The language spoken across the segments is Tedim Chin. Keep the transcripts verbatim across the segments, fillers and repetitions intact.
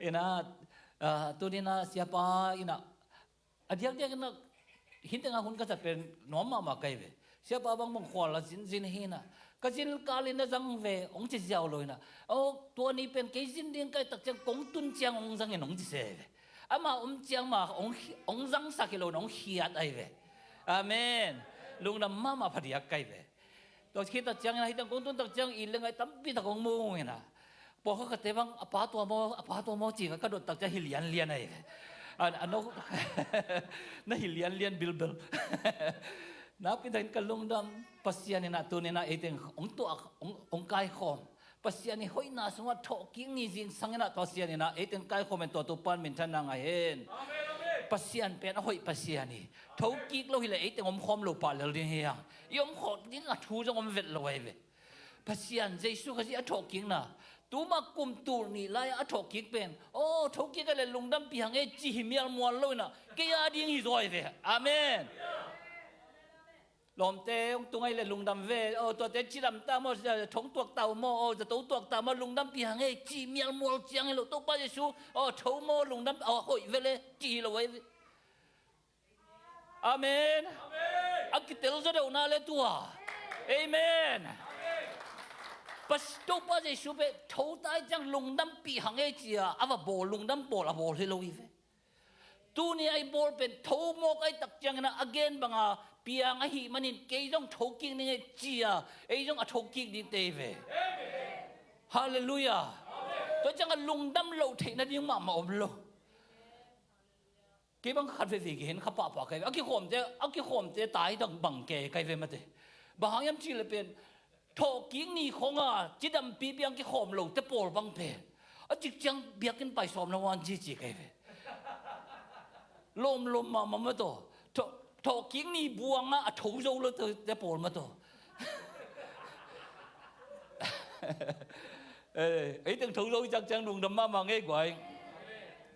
Ina, ah, tuni ina siapa ina a diakdiak ina hinteng a hun ka zat pen nuam mahmah ka hi ve. Siapa bangbang khual a zinzin hi ina ka zin kalin a zang ve hong ci ziau lo ina, aw tua ni pen kei zin ding ka hih tak ciang kong tun ciang hong zangin hong ci se ve. Ama om ciang ma hong, hong zangsak hi lo ina hong khiat ahi ve. Amen. Lungdam mahmah phadiak ka hi ve. Tua khit tak ciangin a hitang kong tun tak ciang i le ngai tampi tak kong mu ina. Pawlkhat khatte bang a pa tua maw, a pa tua maw ci ka dot tak ciang hi lianlian ahi ve. A, a no na hi lianlian bilbel. Nakpi takin ka lungdam. Pasian ina tuni ina eiteng hong tuak hong, hong kaikhawm. Pasian i hoihna sungah thawhkik ni zingsang ina Pasian ina eiteng kaikhawm in tua Topa in minthanna ngah hen. Pasian pen a hoih Pasian hi. Thokik lo hileh eiteng omkhawm lo pah lel ding hi hang. I omkhawm ding a thu zong om vet lo ahi ve. Pasian Jesu Khazih a thawhkikna tuma kum tul nih lai-ah a thawhkik pen, aw thokik a le lungdampi hang e ci hi mialmual lo ina kei a ding hi zaw ahi ve. Amen. Lawmte hong tung ahi le lungdam ve. Aw tuate cidam ta maw, thong tuak ta uh maw, aw zato tuak ta maw, lungdampi hang e ci mialmual ciang hi lo. Topa Jesu aw tho maw, lungdam aw hoih ve le ci hi lo ahi ve. Amen. A kitel zaw deuhna le tua. Amen. Pas Topa Jesu pen tho tai ciang lungdampi hang e ci-a a va bawl, lungdam bawl a bawl hi lo hi ve. Tuni a i bawl pen tho mawk ahi tak ciangin a gen banga piang ahih manin kei zong thokik ning e ci-a ei zong a thokik dingte hi ve. Halleluiah. Tua ciang a lungdam loh theih nading mahmah om lo. Kei bang khat veve gen kha pahpah kai ve. A kikhawmte, a kikhawmte tai dang bang ke kai ve mate. Bang hang hiam cih le pen thawhkik ni khawng a cidampi piang kikhawm lote pawl bang pen a cik ciang biakinn pai sawm na wan ci ci kai ve. Lawmlawm mahmah mataw. Thawh, thawhkik ni buang a a tho zo lote pawl mataw. Eh, ei teng tho zo i cak ciang lungdam mahmah ngei guai.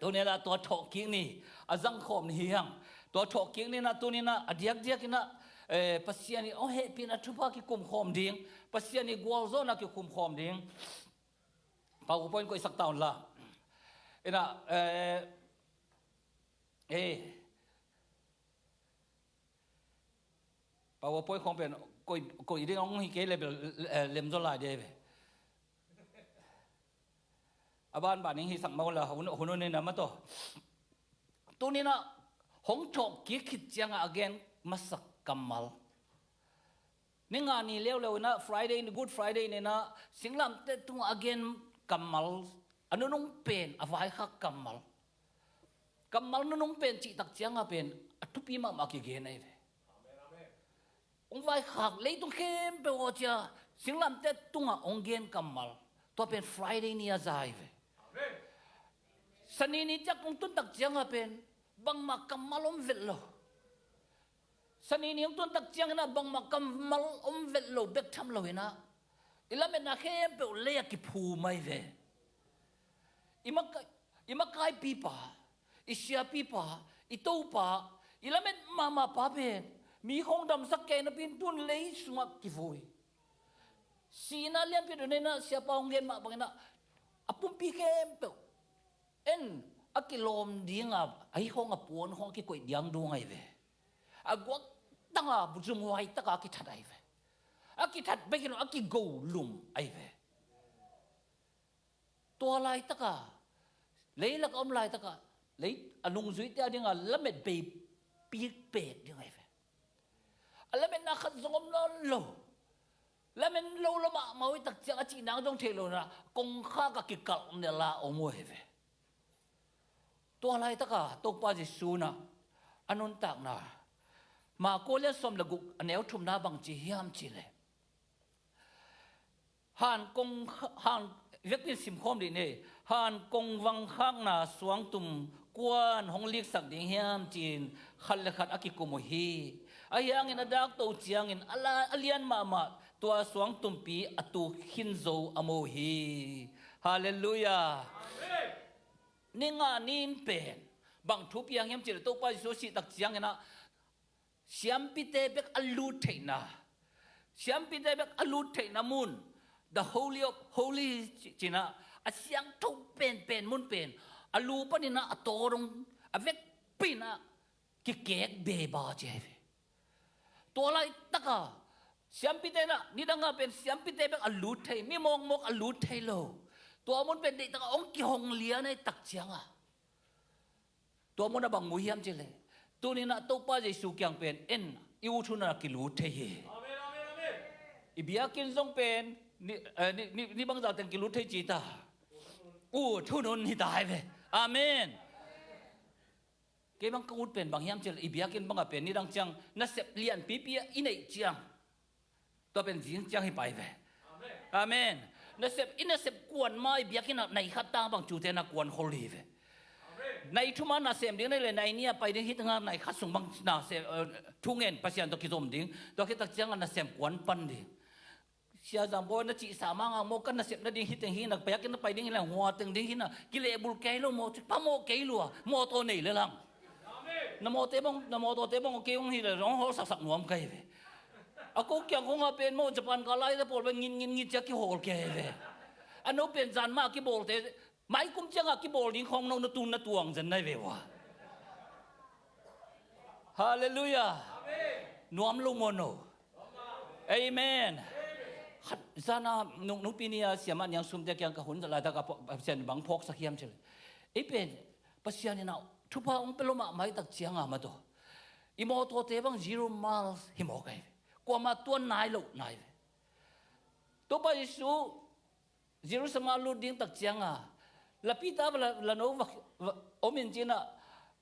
Tuni a tua thawhkik ni a zangkhawm ni hi hang. Tua thawhkik ni na tuni na a diakdiak ina, eh, Pasian i hong hehpihna thupha kikumkhawm ding, Pasian i gualzawhna kikumkhawm ding. Pau point koihsak ta un la. Ina, eh, eh, PowerPoint khawng pen koih, koih ding hong hi kei le bel, eh, lem zaw lai dei ve. A banban ing hi sak maw la hun, hun hun ina mataw. Tuni na hong thawhkik khit cianga a gen masak kammal. Ni nga ni leuleu ina Friday ni, Good Friday ni na singlamteh tungah a gen kammal a nunung pen a vaikhak kammal. Kammal nunung pen cihtak cianga pen a thupi mahmah kigen ahi ve. Hong vaikhak leitung khempeuh aw cia singlamteh tungah hong gen kammal. Tua pen Friday ni a za ahi ve. Sani ni ciak hong tuntak cianga pen bangmah kammal om vet lo. Sani ni hong tuntak ciangina bangmah kammal om vet lo bek tham lo ina i lametna khempeuh lei a kiphum ahi ve. I maka, i makaipipa, i siapipa, i topa, i lamet mahmahpa pen mi khawng damsak kei napi in tun lei sungah kivui. Sihna lianpi dun ina siapa hong gen mah bangina a pumpi khempeuh en a kilawm dinga ahi khawng a puan khawng a kikoih diang dung ahi ve. A guak tanga zumhuai taka a kithat ahi ve. A kithat bekin a kigo lum ahi ve. Tua laitaka leilak a om laitaka lei a nungzuite a dinga lamet bei pikpek ding ahi ve. A lametna khat zong om nawn lo. Lamen lo lo mahmah uh i tak ciang a cihna zong thei lo na kongkhak a kikalh nela om uh ahi ve. Tua laitaka Topa Jesu na a nuntakna Mako lian sawm le guk a neu thumna bang ci hiam ci le, han kong, han vekpin simkhawm dih nei, han kong vangkhakna suangtum kuan hong liksak ding hiam ci-in khat le khat a kikum uh hi. Ahi hangin a dakto ciangin a la, a lian mahmah tua suangtumpi a tuk khin zo a mu uh hi. Halleluiah. Ni nga ni in pen bang thu piang hiam cih le Topa Jesu a sihtak ciangin ah siampite bek a lut theihna, siampite bek a lut theihna mun, the Holy of Holy ci-, cina a siangtho penpen pen mun pen a lu panin ah a taw dong a vekpi in ah kikek beba ci hi ve. Tua laitaka siampite in ah nidanga pen siampite bek a lut thei, mi mawkmawk a lut thei lo. Tua mun pen deihtaka hong kihong lian ahi tak cianga tua mun a bang mu hiam cileh, tuninah Topa Jesu kiang pen en i ut hun a kilut thei hi. I biakinn zong pen ni, eh, ni, ni, ni bangzah teng kilut thei ci ta. Ut hun hun hi ta hi ve. Amen. Kei bang ka ut pen bang hiam cileh, i biakinn bangah pen nidang ciang nasep lianpipi a i neih ciang tua pen zing ciang hi pai ve. Amen. Nasep, i nasep kuan ma i biakinn ah nai khat tang bang cute na kuan khol hi ve. Nai thuma nasem ding nai le nai nia pai ding hi tanga nai khat sung bang nasem, eh, thungen Pasian tawh kizom ding. Tua khit tak cianga nasem kuan pan ding. Sia Zam Bawi na cihsa manga maw, kan nasep nading hi teng hi na, biakinn na pai ding hi na, hua teng ding hi na, kilehbul kei lo maw, ci phamawh kei lua, mawtaw nei le lang. Na mawte bang, na mawtawte bang kei hong hi le zong hawlsaksak nuam kei ve. A ko kiang khong a pen maw, Japan ka lai te pawl pen ngin ngin ngin cia kihawl kei ve. A no pen zan ma kibawlte, mai kum cianga kibawl ding khong no na tun na tuang zen nai ve ua. Halleluiah. Nuam lo maw no? Amen. Khat zana nung, nungpi ni a siamah niang sumte kiang ka hun zat laitaka Pasian bang phawksak hiam cileh, ei pen Pasian inah thupha hong pia lo mahmah i tak cianga mataw i mawtawte bang zero miles hi mawk ahi ve. Kuama tuan nai lo nai ve. Topa Jesu Jerusalem a lut ding tak cianga lapita va la, la no va, va, om in cinah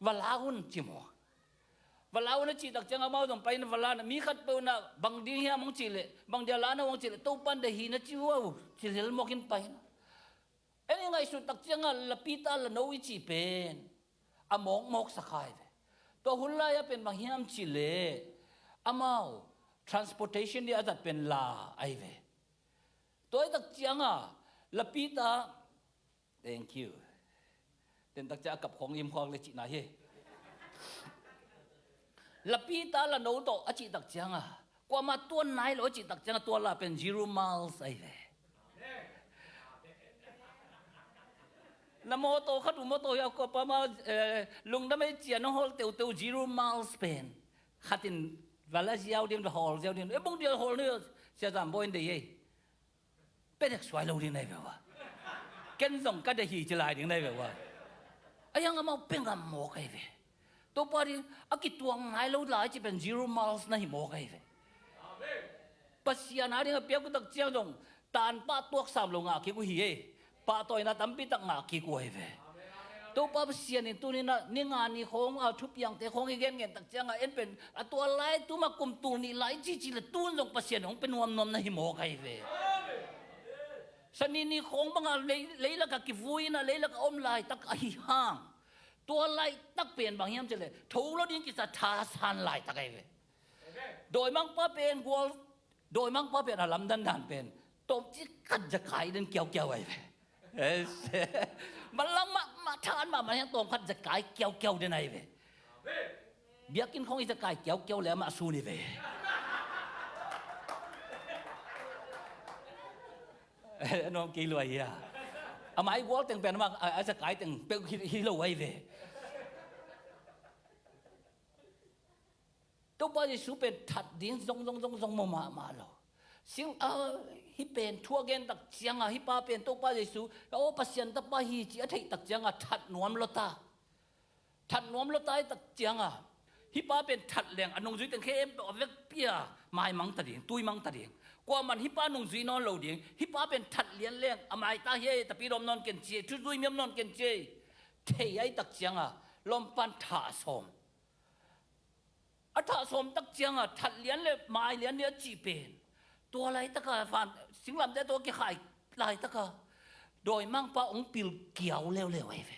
va la un ci mawk. Va la un a cih tak cianga amau zong pai in va la na, mi khat peuh na bang ding hiam hong cih leh, bang dia la na hong cih leh, Topan de hi na ci uh au, ci lel mawk in pai na. En i ngaihsut tak cianga lapita la no i cih pen a mawkmawk sakhai ve. Tua hun lai-a pen bang hiam cih leh amau transportation dia a zat pen la ahi ve. Tua i tak cianga lapita, thank you. Ten tak cianga a kap khong im khuak le cihna hi. Lapita la no tawh a cih tak cianga kuama tuan nai lo a cih tak cianga tua la pen zero miles ahi ve. Na mawtaw khat uh mawtaw hi a kuapa ma, eh, lungdam ei cia na hawl teuteu zero miles pen khatin va la ziau din va hawl ziau din e bung dia hawl ni Sia Zam Bawi in dei ei. Pe dek suai lo ding nai ve ua. Ken zong ka de hi ci lai ding nai ve ua. A yang amau pe ngam mawk ahi ve. Topa ding a kituang nai lo lai ci pen zero miles na hi mawk ahi ve. Pasian a ding a piak uh tak ciang zong tanpah tuaksam lo ngah kik uh hi ei. Pahtawina tampi tak ngah kik uh ahi ve. Topa Pasian in tuninah ni nga ni khawng a thupiangte khawng i genngen tak cianga en pen a tua lai tuma kum tul nih lai cici le tun zong Pasian hong pe nuamnuam na hi mawk ahi ve. Sani ni khawng banga lei, leilaka kivui inah leilaka om laitak ahi hang tua laitak pen bang hiam cileh tho lo ding kisa thasan laitak ahi ve. Dawimangpa pen gual, dawimangpa pen a lamdandan pen tawmcik khat zakai den kiaukiau ahi ve. Manlang mahmah than mahmah hiang tawm khat zakai kiaukiau den ahi ve. Biakinn khong i zakai kiaukiau le amah sun hi ve. A nuam kei lua hi a. Amah i gual teng pen amah a zakai teng peuh hi lo ahi ve. Topa Jesu pen that ding zong zong zong zong maw mahmah lo. Sing a, hih pen thu a gen tak cianga hih pa pen Topa Jesu aw Pasian tapa hi ci a theih tak cianga that nuam lo ta. That nuam lo ta i tak cianga hih pa pen that leng a nungzui teng khe em a vekpi a maimang ta ding, tuimang ta ding. Kuaman hih pa nungzui nawn lo ding, hih pa pen that lian leng a mai ta hi ei, tapi dawm nawn ken ci ei, thuzui miam nawn ken ci ei. Thei a i tak cianga lawmpan thah sawm. A thah sawm tak cianga that lian le mai lian le a cih pen tua laitaka van singlamte tawh a kikhai laitaka dawimangpa hong pil kiau leuleu ahi ve.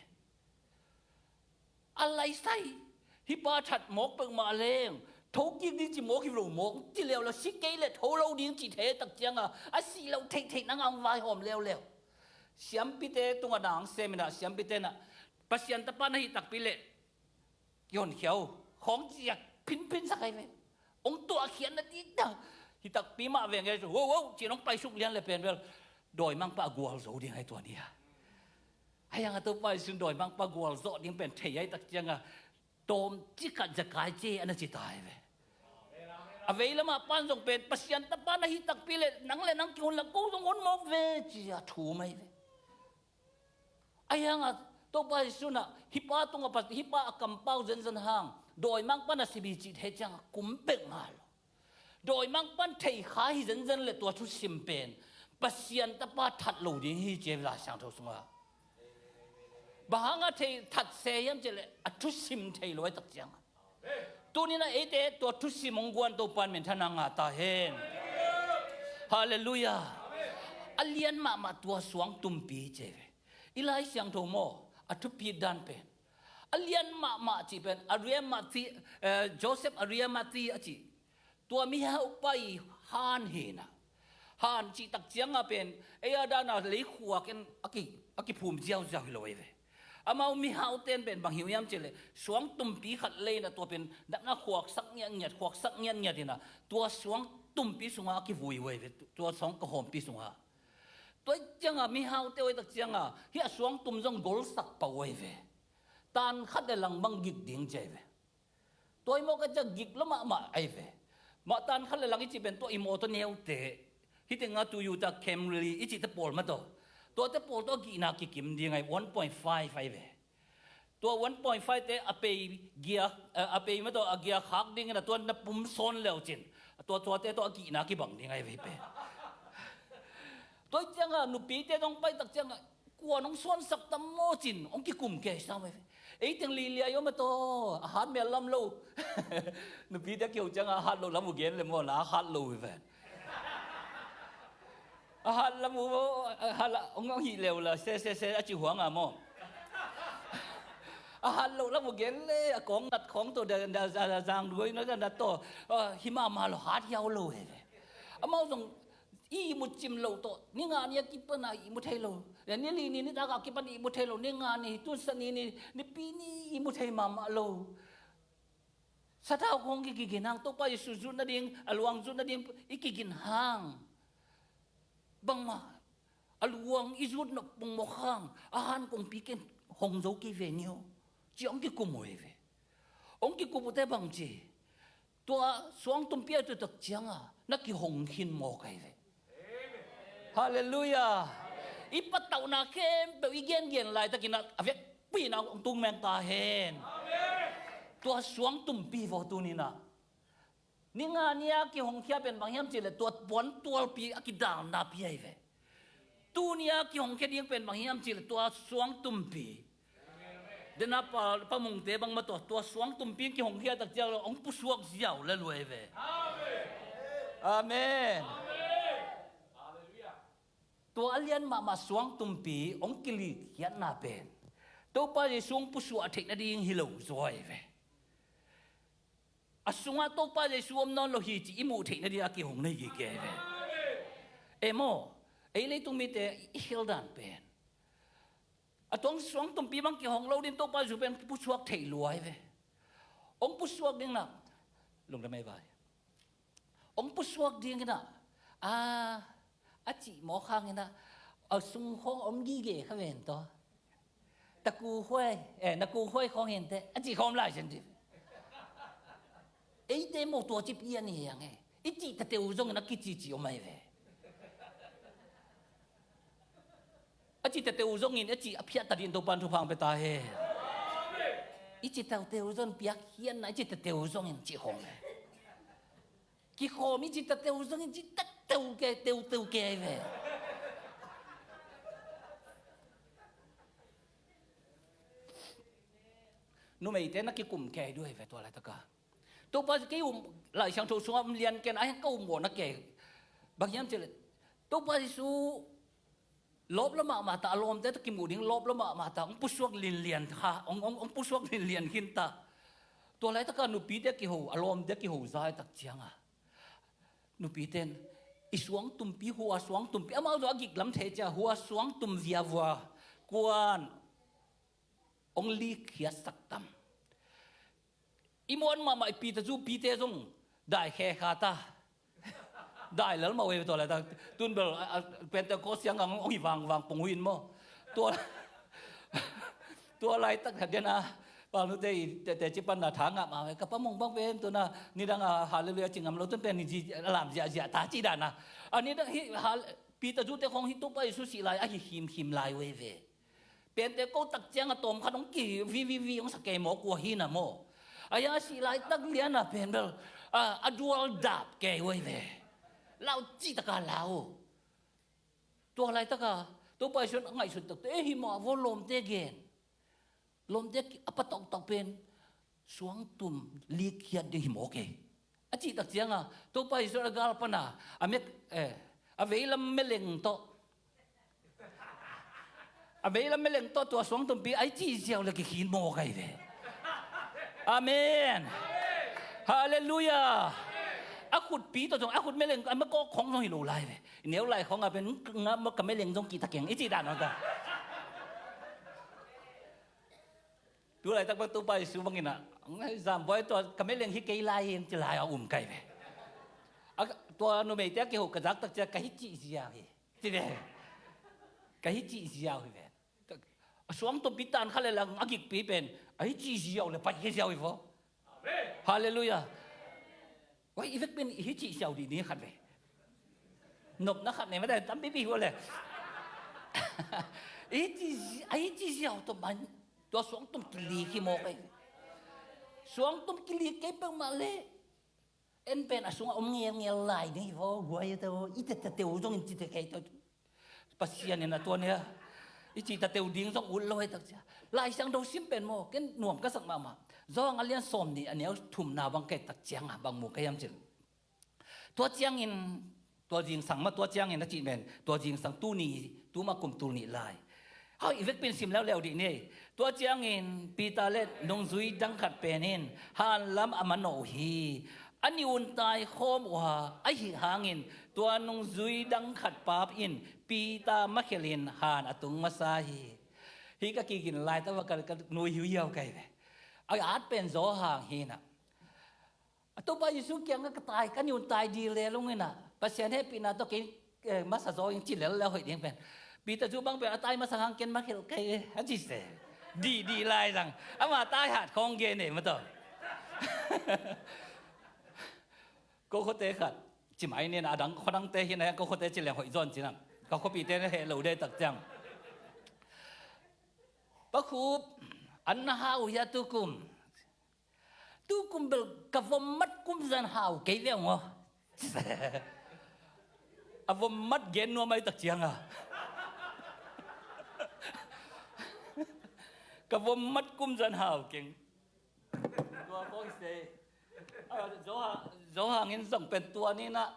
A laisai hih pa that mawk peuhmah leng tho kik ding ci mawk hi lo mawk ci leuleu si kei le tho lo ding ci thei tak cianga a sih loh theihtheih nanga hong vaihawm leuleu. Siampite tunga nang seminah siampite nah Pasian tapa na hih takpi leh kihonkhia uh. Khawng ciak phinphin sak ahi ve. Hong tuahkhiatna dikdang hi takpi mah veng ahi cu wo wo cin hong paisuk lian le pen bel dawimangpa a gualzo ding ahi tuan hi a. A Ahi hang a Topa Jesu'n dawimangpa gualzawh ding pen thei ahih tak ciangah tawmcik khat zekai ci a na ci ta hi ve. A vei lamah pan zong pen Pasian tapa na hih takpi leh nang leh nang kihun la ko zong hon mawk ve ci a thum ahi ve. Ahi hang a Topa Jesu'n ah hih pa tungah pa, hih pa a kampau zenzen hang dawimangpa'n a sim hi cih thei ciangah kum pek ngal lo. Dawimangpa'n thei kha hi zenzen leh tua thusim pen Pasian tapa that lo ding hi ci a Lai Siangtho sungah. Bang hangah thei that se hiam cih leh a thusim thei lo ahih tak ciangah. Tuni-in ah eite tua thusim hong guan Topa'n minthanna ngah ta hen. Halleluiah. A lian mahmah tua suangtumpi ci hi ve. I Lai Siangtho maw, a thupit dan pen a lian mahmah cih pen Arimathea, eh, Joseph Arimathea a cih tua mihaupa ii han hi-in ah, han cih tak ciangah pen ei a dan a leikhuak in a ki, a kiphum ziauziau hi lo ahi ve. Amau mihaute'n pen bang hi uh hiam cih leh suangtumpi khat lei-in ah tua pen dan a khuaksak ngiatngiat, khuaksak ngiatngiat in ah tua suangtumpi sungah a kivui uh ahi ve, tua suang kawhawmpi sungah. Tua ciangah mihaute uh ahih tak ciangah hih a suangtum zong golsak pah uh ahi ve. Tan khat leh lang bang gik ding ci ahi ve. Tua hi mawk a ciah gik lua mahmah ahi ve. Mah tan khat leh lang i cih pen tua i mawtaw neute, hih tengah tu Toyota Camry i cihte pawl mah tawh, tuate pawl tawh a gihna kikim ding ahi, one point five ahi ve. Tua one point five te a pei gia, eh, a pei mah tawh a gia khak dingin a tua na pum sawn le uh cin, tua tuate tawh a gihna kibang ding ahi ve hih pen. Tua ciangah nupite zong pai tak ciangah kua nong suansak tam maw cin hong kikum kei sam ahi ve. Ei teng lilia i om a taw, a hat mel lam lo. Nupite a kiho ciangah a hat loh lam uh gen le maw, na a hat lo uh hi ven. A hat lam uh, a hat la, hong, hong hih leu la, se, se, se, a ci huang a maw. A hat loh lam uh gen le, a kawng nat khawng tawh, da, da, da, da, zang duai na, da, da, tawh, ah, hi mahmah lo, hat hiau lo hi ve. Amau zong ihmut cim lo tawh, ni nga ni a kipan a ihmu thei lo. Ni li ni, nitak a kipan ihmu thei lo, ni nga ni, tun sa ni ni, nipi ni ihmu thei mahmah lo. Sathau khawng kikigin hang, Topa Jesu zut nading, a luang zut nading i kigin hang. Bangmah, a luang i zut nop pongmawk hang, a han kongpi ken hong zo kei ve ni aw. Ci hong kikum uh hi ve. Hong kikum uhte bang ci. Tua suangtumpi a tutak ciangah na kihong khin mawk ahi ve. Halleluiah. I patauhna khempeuh i gengen laitakin a vekpi-in a hong tung meng ta hen. Tua suangtumpi vaw tuni-in ah. Ni nga ni a kihongkhia pen bang hiam cihleh tua puantualpi a kidalnapi ahi ve. Tuni a kihongkhia ding pen bang hiam cihleh tua suangtumpi. Dena pa, pa mungte bang mah tua, tua suangtumpi kihongkhia tak ciang lo, hong pusuak ziau le luai ve. Amen. Tua a lian mahmah suangtumpi hong kilikkhiatna pen Topa Jesu hong pusuak theih nading hi lo zaw ahi ve. A sungah Topa Jesu om nawn lo hi cih i muh theih nading a kihong na hi kei ve. E maw, ei leitung mite i khel dan pen a tuang suangtumpi bang kihong lo ding Topa Jesu pen pusuak theih luai ve. Hong pusuak ding na, lungdam ei vai. Hong pusuak ding in ah, a, a cih mawk hang in ah, a sung khawng om gige kha ven taw. Taku huai, eh, naku huai khawng hinteh, a cih khawng om lai zen dih. Eite maw tua ci pian hi hang e. I cih tateu zongin a kicici om ahi ve. A cih tateu zongin, a cih a phiat ta dih in Topan thupha hong pia ta hen. I cih tateu zong piak hian na, i cih tateu zongin cih khawng e. Kikhawm i cih tateu zongin cih tateu ke, teuteu ke ahi ve. Numeite na kikum kei duh ahi ve tua laitaka. Topa kei um, Lai Siangtho sungah um lian ken, ahi ka um mawh na kei. Bang hiam cihleh Topa Jesu lawp la mahmah ta, a lawmte tawh kimuh ding lawp la mahmah ta, hong pusuak linlian kha, hong, hong, hong pusuak linlian khin ta. Tua laitaka nupite kiho, a lawmte kiho zai tak cianga nupite in i suangtumpi, hua suangtumpi, amau zong a giklam thei cia, hua suangtum viavua kuan hong likkhiatsak tam. I muan mahmah i pite zu pite zong dai khe kha ta. Dai lal mah uh hi tua laitaka. Tun bel, a, a, Pentecost siang ang ong hi vangvang pong uh in maw. Tua, Tua laitak a den a, palnute i te, teci panna tha ngah mah, ka pa mong bang pen tuna nidang a Halleluiah ci ngam lo, tun pen ni zi a lam ziahziah ta ci dan a. A nidang hi hal, Peter zute khong hi Topa Jesu sih lai a hi himhim lai uh ei ve. Pente ko tak ciang a tawm khat hong ki vivivi hong sa kei maw, kua hi na maw. A yang a sih laitak lian a pen bel a, a dual dap kei uh ei ve. Lau cih taka lau. Tua laitaka Topa Jesu in a ngaihsut takte, "Eh, hi mah vaw, lawmte gen. Lawmte a patoktok pen suangtum lik khiat ding hi mawk ei," a cih tak cianga Topa Jesu in a gal pana a mek, eh, a veilam meleng tawh, a veilam meleng tawh tua suangtumpi a i cih ziau le kikhin mawk ahi ve. Amen. Halleluiah. A khutpi tawh zong, a khut meleng, a makawk khong zong hi lo lai ve. I neu lai khong a pen, "Nga, ka meleng zong kihta keng," i cih dan aw ta. Tu laitak bang Topa Jesu bangin a, "Zambuai, tua ka meleng hi kei lai in," ci lai a um kai ve. A, tua numeite a kiho ka zak tak cia, "Ka hi cih ziau hi," ci ve. "Ka hi cih ziau hi ve." A suangtumpi tan kha le lang a gikpi pen a hi cih ziau le pai khe ziau hi vaw. Halleluiah. Wai, i vek pen i hi cih ziau dih ni khat ve. Nopna khat ne mate, tampipi hua le. I hi cih zi-, a hi cih ziau tawh man tua suangtum kilik hi mawk ei. Suangtum kilik kei peuhmah le en pen a sungah om ngelngel lai ding hi vaw, guai a teu, i tetateu zongin cite kei tawh. Pasian in a tua nia i cihtateu ding zong ut lo hei tak cia. Lai Siangtho sim pen maw, ken nuam ka sak mahmah. Zawhang a lian sawm nih a neu thumna bang kei tak cianga bang mu ka hiam cin. Tua ciangin, tua zingsang mah, tua ciangin a cih pen, tua zingsang tuni, tuma kum tul nih lai. Hau, i vekpin sim leuleu dih ni. Tua ciangin Peter le nungzui dang khat pen in hanlam a manawh uh hi. A nih un tai khawm uh a, ahi hangin tua nungzui dang khat pap in Peter makhelin han a tung masa hi. Hih ka kikin laitak va ka, ka nui hiuhiau kai ve. A at pen Zawhang hi na. A Topa Jesu kiangah ka tai, ka nih un tai dih lel ung inah, Pasian hehpihna tawh kei, eh, masa zaw ing ci lel le hoih ding pen. Peter zu bang pen a tai masa hang ken makhel kei a ci se. Dih, dih lai zang. Ama tai hat khawng gen e ma tawh. Ko khuate khat. Ci mai nin a dang khuadangte hi na, ko khuate ci leng hoih zawn ci na. Ka khuapite na heh lo de tak ciang. Pa Khup, an na hau hia tukum. Tukum bel ka vom mat kum zan hau kei ve ung aw. A vom mat gen nuam ai tak cianga. Ka vom mat kum zan hau keng. Tua kong se. A, Zawhang, Zawhang in zong pen tua ni na.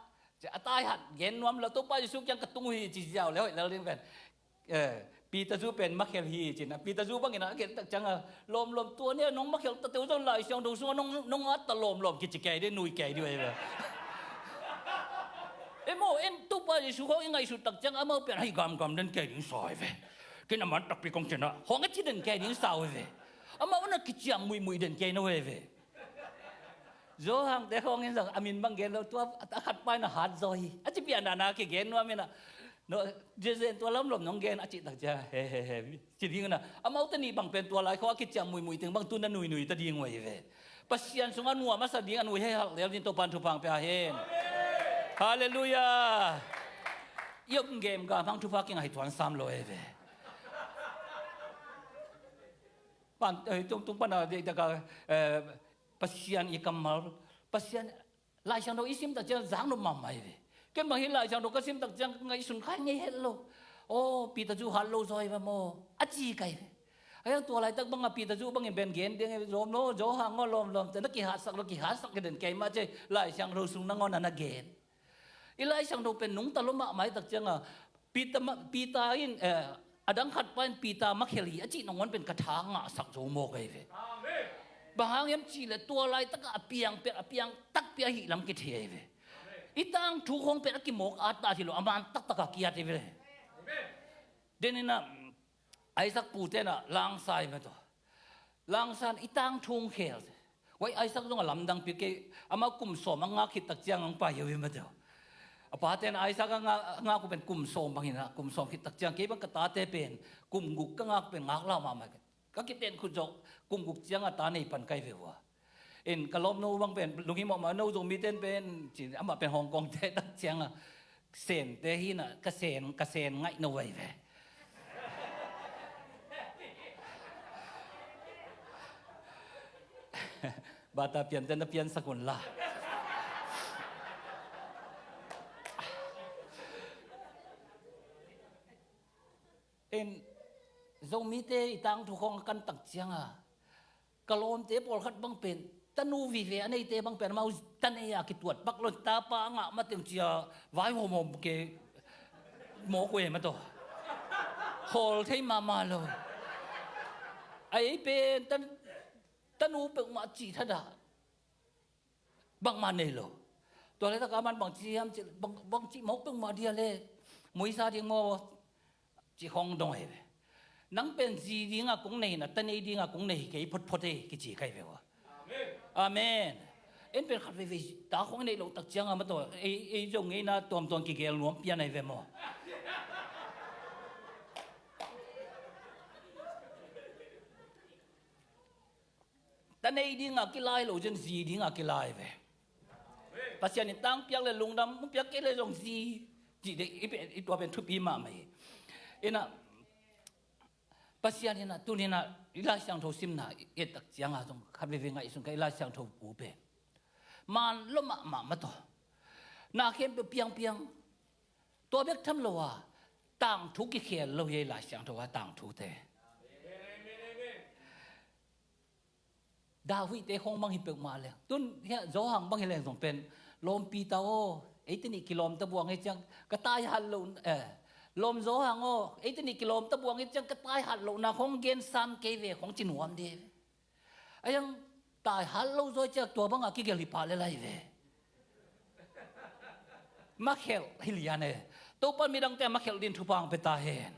A tai hat gen nuam lo, Topa Jesu kiang ka tung uh hi ci ziau le hoih lel ding pen. Eh, Peter zu pen makhel hi cin a, Peter zu bangin a gen tak cianga, lawmlawm tua nia nong makhel ta teu zong Lai Siangtho sunga nong, nong at ta lawmlawm kici kei dih, nui kei dih ve. E maw, en Topa Jesu khawng i ngaihsut tak cianga amau pen hei gamgam den kei ding sa hi ve. Ken a man takpi kong cin a, hong a ci den kei ding sa hi ve. Amau na kiciam muihmuih den kei na hi ve. Zawhangte khawng in zong a min bang gen lo, tua a khat pai na hat zaw hi. A ci pian dana kigen nuam inah. No, Jesu in tua lawmlawm nong gen a cih tak cia, he, he, he, ci ding inah. Amaute nih bang pen tua lai khawng a kiciam muihmuih teng bang tu na nuinui ta ding uh ahi ve. Pasian sungah nuam a sa ding a nui hei halh lel ding Topan thupha hong pia hen. Halleluiah. I om gem gam hang thupha kingai tuan sam lo ahi ve. Pan, eh, tung, tung pana de, de ka, eh, Pasian i kammal, Pasian, Lai Siangtho i sim tak ciang zak nop mahmah hi ve. Ken bang hi Lai Siangtho ka sim tak ciang ngaihsun khai ngei het lo. Aw, Peter zu hat lo zaw hi va maw, a ci kai ve. A hiang tua laitak banga Peter zu bangin ben gen ding hi, lawm lo, Zawhang aw lawmlawm, te na kihatsak lo, kihatsak ka den kei mah ci, Lai Siangtho sung nangawn a na gen. I Lai Siangtho pen nungta lo mahmah hi tak cianga, Peter ma-, Peter in, eh, a dang khat pa in Peter makhel hi a cih nangawn pen ka tha ngahsak zo mawk ahi ve. Bang hang hiam cihleh tua laitaka a piang pen, a piang takpi ahi lam kithei ahi ve. I tangthu khawng pen a kimawk at ta hi lo, a man taktaka kiat hi ve. Deninah, Isaac pute na langsa hi mah tawh. Langsa in i tangthu hong khel. Wai Isaac zong a lamdang pi kei, amah kum sawm a ngak khit tak ciang hong pai hi uh hi mah tawh. A pate na Isaac a ngak, ngak uh pen kum sawm bang hi na, kum sawm khit tak ciang kei bang ka tate pen kum guk ka ngak pen ngak lau mahmah kei. Ka kiten khut zawh kum guk cianga ta nei pan kai ve ua. In ka lawmno bang pen lunghimawh mah, no Zomite in pen ci, amah pen Hong Kong te tak cianga Sente hi na, ka Sen, ka Sen ngaih no vai ve. Bata piante na piansak un la. In Zomite i tangthu khawng a kan tak cianga ka lawmte pawlkhat bang pen tanu vive a neite bang pen amau ta nei a kituat pak lo, tapa a ngah mateng cia vai hawmhawm ke mawk uh e mah tawh. Hawl thei mahmah lo. A ei pen ta, tanu peuhmah cih thadah bangmah nei lo. Tua le taka man bangci hiam cih, bang, bangci mawk peuhmah dia le muisa ding maw? Cih khawng dong ahi ve. Nang pen zi dinga kong nei na, ta nei dinga kong nei hi kei photphot e kici kai ve ua. Amen. En pen khat veivei ta khawng nei lo tak cianga mah tawh ei, ei zong ngeina tuamtuam kigel nuam pian ahi ve maw? Ta nei dinga kilai lo cian zi dinga kilai ve. Pasian in tang piak le lungdam, piak kei le zong zi. Cih dei, i pen, i tua pen thupi mahmah hi. Ina, Pasian ina, tuni ina, i Lai Siangtho simna, i et tak cianga zong khat veivei ngaihsun ka i Lai Siangtho bu pen man lo mahmah mah tawh. Na khempeuh piangpiang. Tua bek tham lo a, tangthu kikhel lo hi a i Lai Siangtho a tangthute. David te khawng bang hi peuhmah leng. Tun hiah Zawhang bang hi leng zong pen, lawmpi ta aw, eite nih kilawm ta buang hi ciang ka tai hat lo, eh, lawm Zawhang aw, eite nih kilawm ta buang hi ciang ka tai hat lohna khawng gen sam kei ve khawng ci nuam de. A hiang tai hat lo zaw ciang tua banga kigelh hi pah le lai ve. Makhelh hi lian e. Topan midangte a makhelh din thupha hong pia ta hen.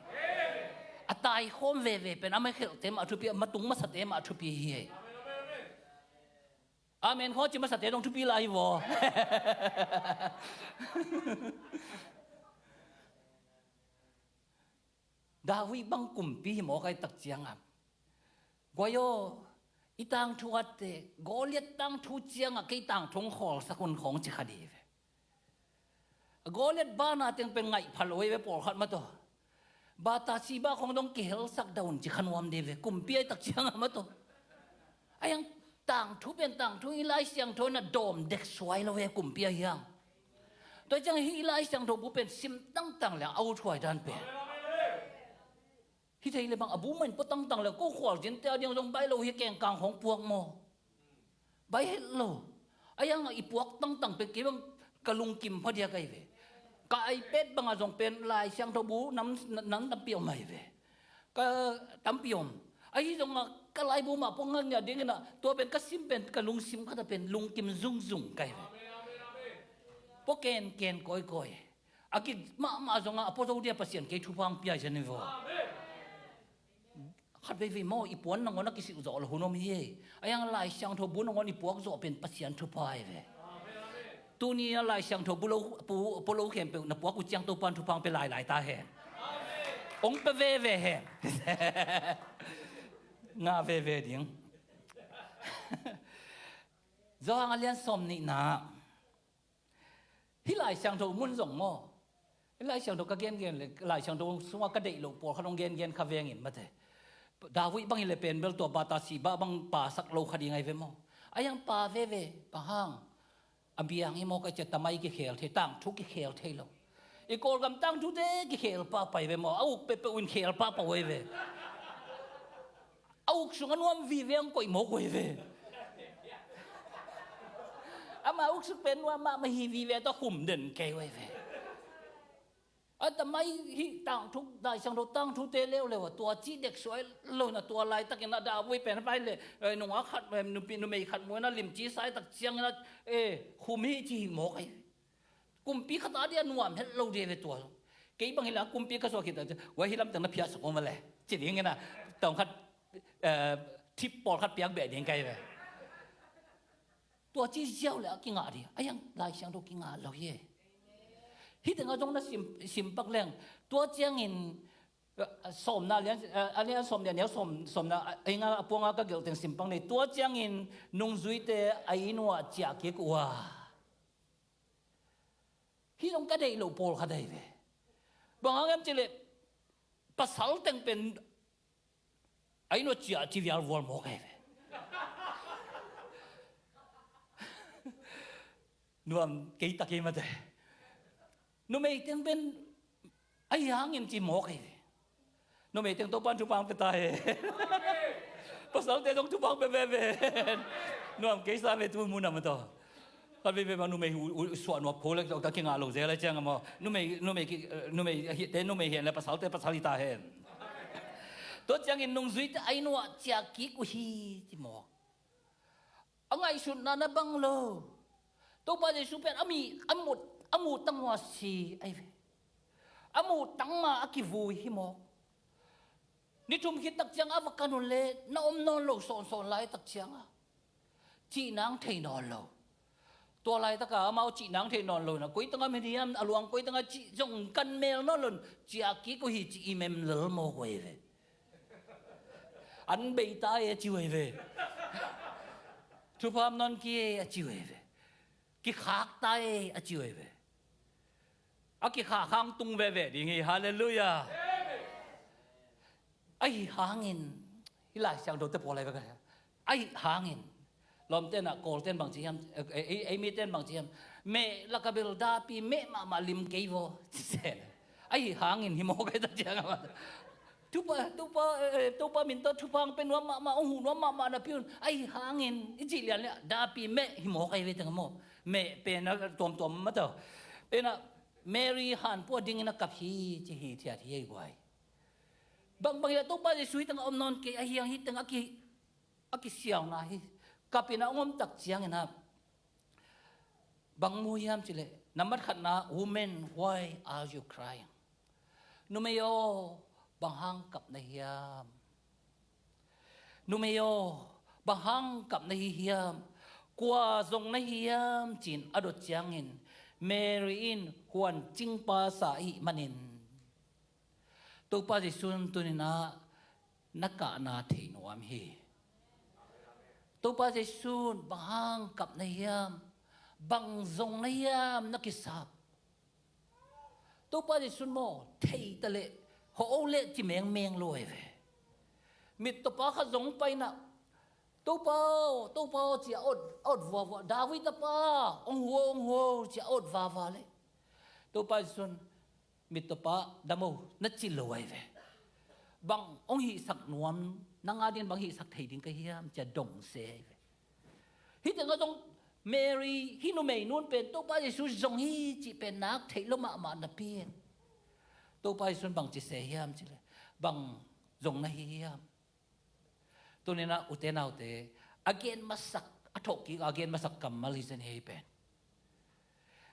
A taikhawm veve pen a makhelhte mah thupi, a matung masate mah thupi hi e. Amen khawng ci masate dong thupi lai hi vaw. David bang kumpi hi mawk a i tak cianga guai aw, i tangthu atte, Goliat tangthu cianga kei tangthu hong khawlsak un khawng ci kha di ve. Goliat bana teng pen ngaih pha lo hi ve pawlkhat mah tawh. Bathsheba khawng dong kihelsak dah un ci kha nuam di ve, kumpi a i tak cianga mah tawh. A hiang tangthu pen tangthu i Lai Siangtho in a dawm dek suai lo hi kumpi a hiang. Tua ciang hi i Lai Siangtho bu pen sim tangtang le a uthuai dan pen. Hi thei le bang a bu mah in pua tangtang le ko khualzinte a diang zong bai lo hi kengkang hong puak maw? Bai het lo. A hiang a i puak tangtang pen kei bang ka lungkim phadiak ahi ve. Ka iPad banga zong pen Lai Siangtho bu nam, nam tampi om ahi ve. Ka tampi om. Ahi zongah ka laibu mah pua ngak nia dingin ah tua pen ka sim pen ka lungsim khat a pen lungkim zungzung ka hi ve. Pua kenken kawikawi. A kik mahmah zongah a pua zo dia Pasian kei thupha hong pia hi zen hi vaw. Khat veivei maw i puan nangawn a kisilh zawh lo hun om hi. A hiang Lai Siangtho bu nangawn i puak zawh pen Pasian thupha hi ve. Tuni a Lai Siangtho bu lo, pu, pua lo khempeuh na puak uh ciang Topan thupha hong pia lailai ta hen. Hong pia veve hen. Ngah veve ding. Zawhang a lian sawm nihna. Hih Lai Siangtho mun zong maw? Hih Lai Siangtho ka gengen le Lai Siangtho sungah ka deih loh pawlkhat hong gengen kha vengin mate. David bang hi le pen bel tua Bathsheba bang pasak lo kha ding ahi ve maw? A hiang pa veve, pa hang. A biang hi maw ka cia tamai kikhel thei, tangthu kikhel thei lo. I Kawlgam tangthute kikhel pahpah hi ve maw? A uk peuhpeuh in khel pahpah uh ahi ve. A uk sung a nuam vive ang koih mawk uh ahi ve. Ama uk sung pen nuam mahmah hi vive tawh khum den kei uh ahi ve. A tamai hih tangthu, Lai Siangtho tangthute leuleu a tua cih dek suai lo na tua laitakin a David pen a pai le, eh, nungak khat, eh, nupi, numei khat muina limci sai tak ciangin a, eh, khum hi ci hi mawk ahi. Kumpi khat a dia nuam het lo dia ve tua. Kei bang hi la kumpi ka suak khit a, wa hi lamtang na phiahsak om a le. Ci dingin a, tawng khat, eh, thip pawlkhat piak beh ding ka hi ve. Tua ci ziau le a kingah ding. A hiang Lai Siangtho kingah lo hi e. Hih tengah zong na sim, sim pak leng. Tua ciangin Sawmna lian, a lian sawm lian, a sawm, sawmna a, a puanga ka gelh teng simpang nei. Tua ciangin nungzuite a inn uah ciah kik uh a, hih zong ka deih loh pawlkhat ahi ve. Bang hang hiam cih leh pasal teng pen a inn uah ciah ci vialvual mawk ahi ve. Nuam kei ta kei mate. Numei teng pen ahi hangin ci mawk ahi ve. Numei teng Topa'n thupha pia ta hen. Pasalte zong thupha pia veve hen. Nuam kei sa ve tu mun a mate. Khat veivei bang numei hu, hu, suah nuam kho le ka kingah lo zel a ciang a maw. Numei, numei ki, numei hi te numei hi hen le pasalte pasal hi ta hen. Tua ciangin nungzuite a inn uah ciah kik uh hi ci mawk. A ngaihsutna na bang lo. Topa Jesu pen a mi, a mut, a muh tang uh a si ahi ve. A muh tang ma a kivui hi mawk. Ni thum khit tak ciang a va kan un le na om nawn lo sawnsawn lai tak ciang a cih nang thei nawn lo. Tua laitaka amau cih nang thei nawn lo na, koi tanga min hiam, a luang koi tanga cih zong kan mel nawn lo, ciah kik uh hi ci i mem lel mawk uh ahi ve. An bei ta e a ci uh ahi ve. Thupha om nawn kei e a ci uh ahi ve. Kikhak ta e a ci uh ahi ve. A kikhak hang tung veve ding hi. Halleluiah. Ahi hangin, hih Lai Siangtho te pawl ahi ve ka hia. Ahi hangin, lawmte na Kawlte in bang ci hiam, ei, ei, ei mite in bang ci hiam. Meh lak a bel dapi meh mahmah lim kei vaw ci se. Ahi hangin hi mawk ahi ta ciang a mah. Topa, Topa, eh, Topa min tawh thupha hong pia nuam mahmah, hong huh nuam mahmah napi un. Ahi hangin, i cih lian le dapi meh hi mawk ahi ve teng a maw. Meh pen a tuamtuam mah tawh. Pen a Mary hanpua dingin a kap hi ci hithiat hi ahi guai. Bangbang hi a Topa Jesu hih teng a om nawn kei ahi hang hih teng a ki, a kisiauna hi. Kapin a hong om tak ciangin a bang mu hiam cih leh, nambat khatna, "Woman, why are you crying?" Numei aw, bang hang kap na hiam? Numei aw, bang hang kap na hi hiam? Kua zong na hi hiam? Ci-in a dot ciangin Mary in huan cingpa sa ahih manin Topa Jesu in tuni-in ah na kahna thei nuam hi. Topa Jesu in bang hang kap na hiam, bang zong na hiam na kisap. Topa Jesu in maw, thei ta leh, hawh o leh ci mengmeng lo ahi ve. Mittawpa khat zong pai-in ah, "Topa aw, Topa aw," ci a awt, awt vuavua, "David tapa, hong huh o, hong huh o," ci a awt vava leh, Topa Jesu in, "Mittawpa, dam o," na ci lo ahi ve. "Bang hong hihsak nuam, nang adingin bang hihsak thei ding ka hiam?" ci a dong se ahi ve. Hih tengah zong Mary, hih numei nu in pen Topa Jesu zong hi cih pen nak theih lo mahmah napi-in, Topa Jesu in bang ci se hiam cih leh, "Bang zong na hi hiam?" Tuni-in ah ute naute, a gen masak, a thawhkik a gen masak kammal hi zen hi ei pen.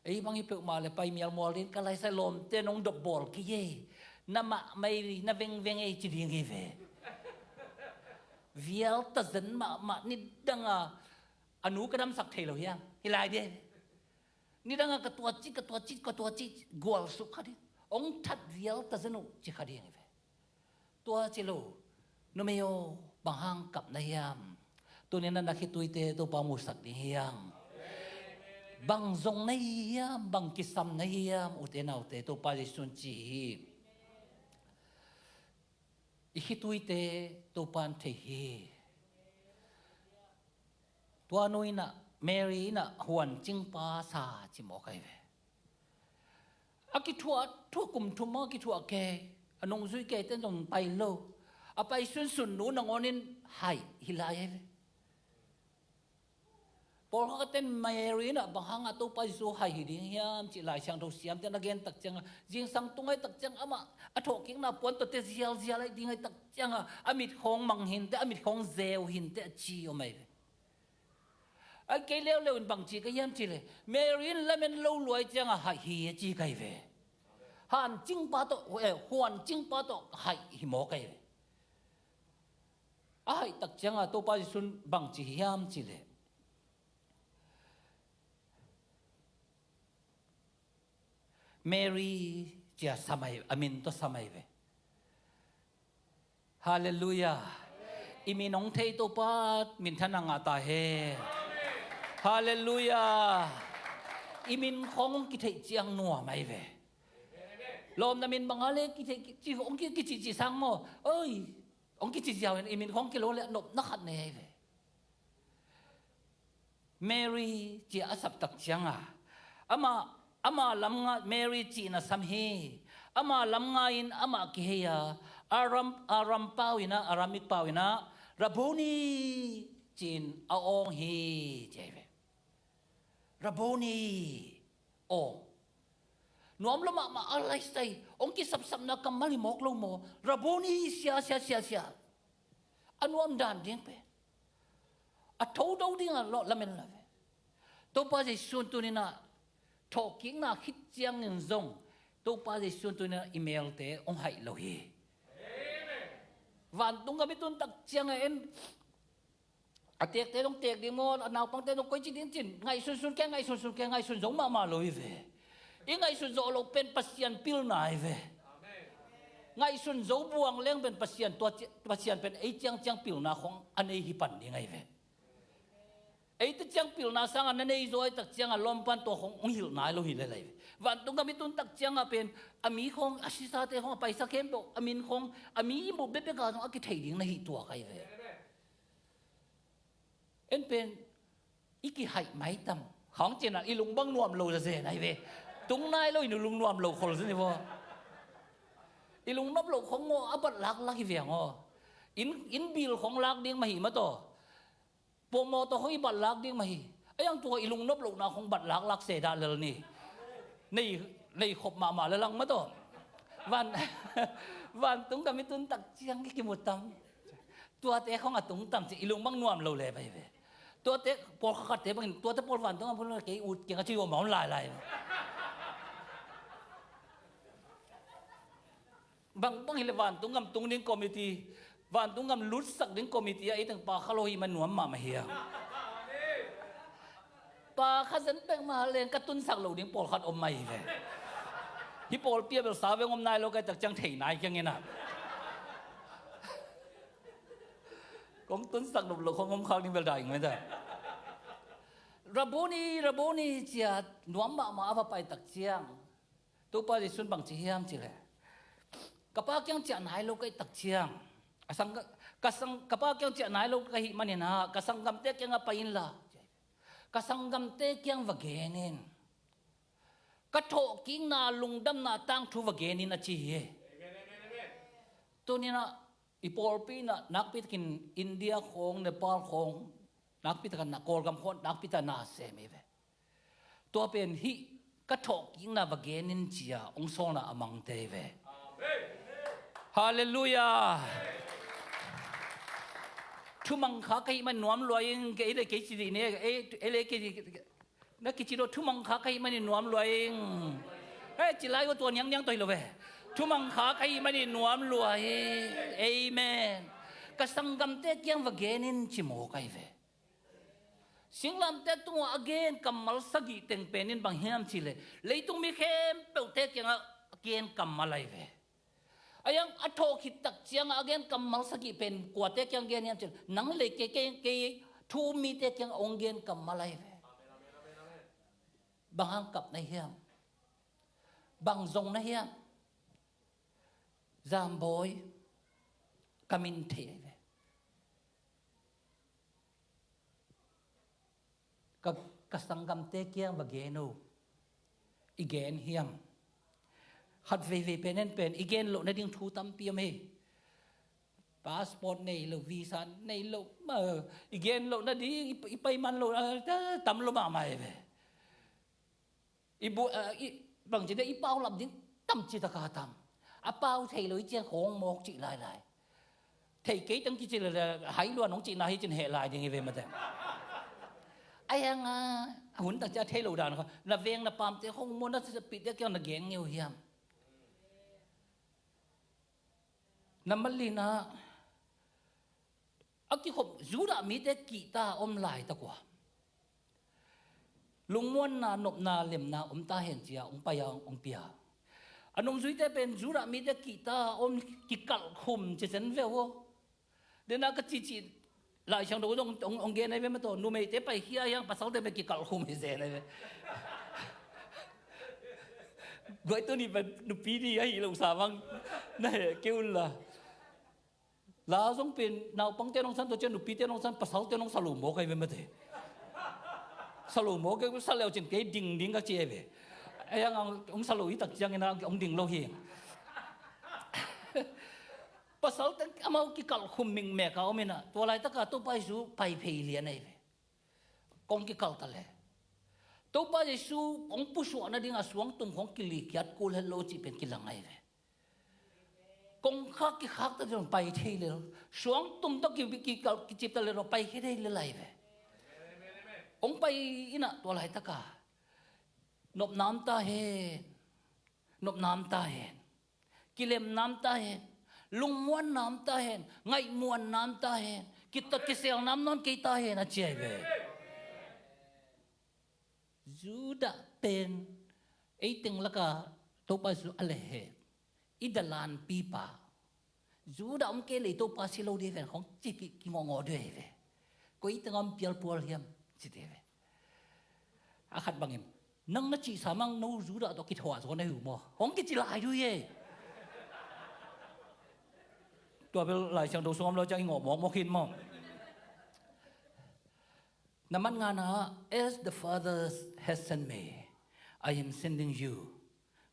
Ei bang hi peuhmah leh pai mialmual ding ka laisai lawmte nong dopbawl kei ei. Na mahmah ei, na vengveng ei ci ding hi ve. Vial tazen mahmah, nidang a, a nu ka damsak thei lo hiam? Hi lai ding. Nidang a ka tuaci, ka tuaci, ka tuaci, gualsuk kha ding. Hong that vial tazen uh ci kha ding hi ve. Tua ci lo, numei aw, bang hang kap na hiam? Tuni-in ah na khituite Topa musak ding hi hang. Bang zong na hi hiam, bang kisam na hi hiam, ute naute, Topa Jesu in ci hi. I khituite Topa in thei hi. Tua nu in ah, Mary in ah huan cingpa sa ci mawk ahi ve. A kithuah, thuah kum thum a kithuah kei, a nungzui keite in zong pai lo. A pai sunsun nu nangawn in haih hi lai ahi ve. Pawlkhatte in Mary in ah bang hang a Topa Jesu haih hi ding hiam cih Lai Siangtho siamte in a gen tak ciang a, zingsang tung ahih tak ciang amah a thawhkikna puan tawh te zialzial ahih ding ahih tak ciang a, a mit khawng mang hi inteh, a mit khawng zeu hi inteh a ci om ahi ve. Ahih kei leuleu in bang ci ka hiam cih leh, Mary in lamen lo lua ahih ciang a haih hi a ci ka hi ve. Hancingpa tawh, eh, huancingpa tawh haih hi mawk ahi ve. A haih tak ciang a Topa Jesu in bang ci hiam cih leh, Mary ci a sam ahi, a min tawh sam ahi ve. Halleluiah. I min hong thei Topa minthanna ngah ta hen. Halleluiah. I min khawng hong kitheih ciang nuam ahi ve. Lawmna min bang a le kitheih, ci hong ki, kicihcih sang maw? Oi, hong kicih ziau in i min khawng kilo le nopna khat nei ahi ve. Mary ci a sap tak cianga, ama, ama lam nga Mary cihna sam hi. Ama lam nga in amah kihei a, a ram, a ram pau in a, Aramik pau in a, Rabboni ci-in a awng hi, ci ahi ve. Rabboni, awng. Nuam lo mahmah a laisai, hong kisapsapna kammal hi mawk lo maw? Rabboni, sia, sia, sia, sia. A nuam dan ding pen, a tho do ding a lawh lamen la ve. Topa Jesuh in tuni-in ah thawhkikna khit ciangin zong Topa Jesuh in tuni-in ah i melte hong haih lo hi. Vantung gam i tun tak ciangin a tekte dong tek ding maw, a naupangte dong koici ding cin, ngaihsunsun kei, ngaihsunsun kei, ngaihsun zo mahmah lo hi ve. I ngaihsun zawh loh pen Pasian pilna hi ve. Ngaihsun zo buang leng pen Pasian, tua ci-, Pasian pen ei ciangciang pilna khawng a nei hi pan ding ahi ve. Eite ciang pilna sangin na nei zaw ahi tak ciangin lawmpan tua khawng hong hilh nai lo hi lel ahi ve. Vantung gam i tun tak ciangin pen a mi khawng, a sisate khawng, a paisa khempeuh, a min khawng, a mi i muh bekbek a zong a kithei ding na hi tuak ahi ve. En pen i kihaih maitam khawng cin a i lung bang nuam lo zazen ahi ve. Tung nai lo in i lung nuam lo khol zin hi vaw. I lung nuam lo khawng ngaw a bat lak lak hi ve ngaw. Inn, inn bill khawng lak ding mah hi mah taw. Pawh mawtaw khawng i bat lak ding mah hi. A yang tua i lung nuam lohna khawng bat lak lak se dah lel ni. Nei, nei khop mahmah lel ang mah taw. Van, vantung gam i tun tak ciang i kimu tam. Tuate khawng a tung tam ci, i lung bang nuam lo le pai ve. Tuate pawlkhatte bangin, tuate pawl vantung a phun kei ut kiang a ci om a om lailai. Bang, bang hi le vantung gam tung ding committee, vantung gam lutsak ding committee a ei teng pa kha lo hi man nuam mahmah hi a. Pa kha zen pek mah leng ka tunsak lo ding pawlkhat om mah hi ve. Hi pawlpi a bel sa veng om nai lo kai tak ciang thei nai kiang in a. Kong tunsak nop lo khong om khak ding bel daing mah ta. Rabboni, Rabboni ci-a nuam mahmah a va pai tak ciang, Topa Jesuh in bang ci hiam ci le, ka Pa kiang ciah nai lo ka hih tak ciang, a sang, ka sang, ka Pa kiang ciah nai lo ka hih manin ah ka sanggamte kiangah pai inla, ka sanggamte kiang va gen in. Ka thawhkikna lungdamna tangthu va gen in a ci hi. Tuni-in ah i pawlpi in ah nakpi takin India khawng, Nepal khawng, nakpi takin na Kawlgam khawng nakpi takin na sem hi ve. Tua pen hih ka thawhkikna va gen in ci-a hong sawlna a mangte hi ve. Halleluiah. Thumang kha ka hih man nuam lua ing, kei le kei ci dih ni, ei, ei le kei ci dih. Na kici lo, thumang kha ka hih manin nuam lua ing. Hei, ci lai uh tua niangniang tawh hi lo ve. Thumang kha ka hih manin nuam lua hi. Amen. Ka sanggamte kiang va gen in ci mawk ahi ve. Singlamteh tungah a gen kammal sagih teng pen in bang hiam cih leh, leitung mi khempeuhte kiangah a gen kammal ahi ve. A yang a thawh khit tak ciangah a gen kammal sagih pen kuate kiang gen hiam cih leh, nang le kei, kei, kei thu um mite kiangah hong gen kammal ahi ve. Bang hang kap na hiam? Bang zong na hiam? Zambawi, ka min thei ahi ve. Ka, ka sanggamte kiang va gen o. I gen hiam? Khat veivei pen en pen i gen loh nading thu tampi om hi. Passport nei lo, visa nei lo, ma, i gen loh nading, i, i pai man lo, ah, ta, tam lo mahmah hi ve. I bu, ah, i, bangci deh, i pau lap ding tam ci taka tam. A pau thei lo i ciang khawng mawk cih lailai. Thei kei tang kici le, le, hai luan hong cihna hi cin heh lai ding hi ve mate. A yang a, hun tang ci a thei lo dan kha. Na veng na pamte khawng maw, na sisapite kiang na gen ngeu hiam? Na malina, a kikhop Judah mite kihta om laitak ua, lungmuanna, nopna, lemna om ta hen ci-a hong pai a hong pia. A nungzuite pen Judah mite kihta om, kikalhkhum cicen ve uh. Dena ka cihcih Lai Siangtho zong hong, hong gen ahi ve mataw, numeite paikhia hiang pasalte pen kikalhkhum hi zen ahi ve. Guai tuni pen nupi ni ahi lo sa mang na heh kei un la. La zong pen naupangte nong san tua ciang nupite nong san pasalte nong sa lo mawk ahi ve mate. Sa lo mawk ahi, sa leu cin kei ding ding ka ci ahi ve. Ahi hang hong sa lo hi tak ciangin hong ding lo hi. Pasalte amau kikalhkhum mingmek a om inah tua laitaka Topa Jesu pai phei lian ahi ve. Kong kikalh ta le Topa Jesu kong pusuah nading a suangtum kong kilikhiat kul het lo cih pen kilang ahi ve. Kongkhak kikhakta ding pai thei lel. Suangtum tawh ki, ki, kicipta lel pai khia thei lel lai ve. Hong pai inah tua laitaka nopnam ta hen. Nopnam ta hen. Kilemnam ta hen. Lungmuannam ta hen. Ngaihmuannam ta hen. Kita kiselnam nawn kei ta hen a ci ahi ve. Judah pen eiteng laka Topa Jesu a lehhet i dalanpipa. Judah om kei lei Topa si lo dih ven khong ci ki, kingawngawh dih ve. Koi iteng om pialpual hiam ci dih ve. A khat bangin nang na cihsa mang no Judah tawh kithuah zaw na hi uh maw hong kici lai dih e. Tua bel Lai Siangtho sung om lo ciang i ngawh mawkmawk hin maw. Na mat ngana, "As the Father has sent me, I am sending you.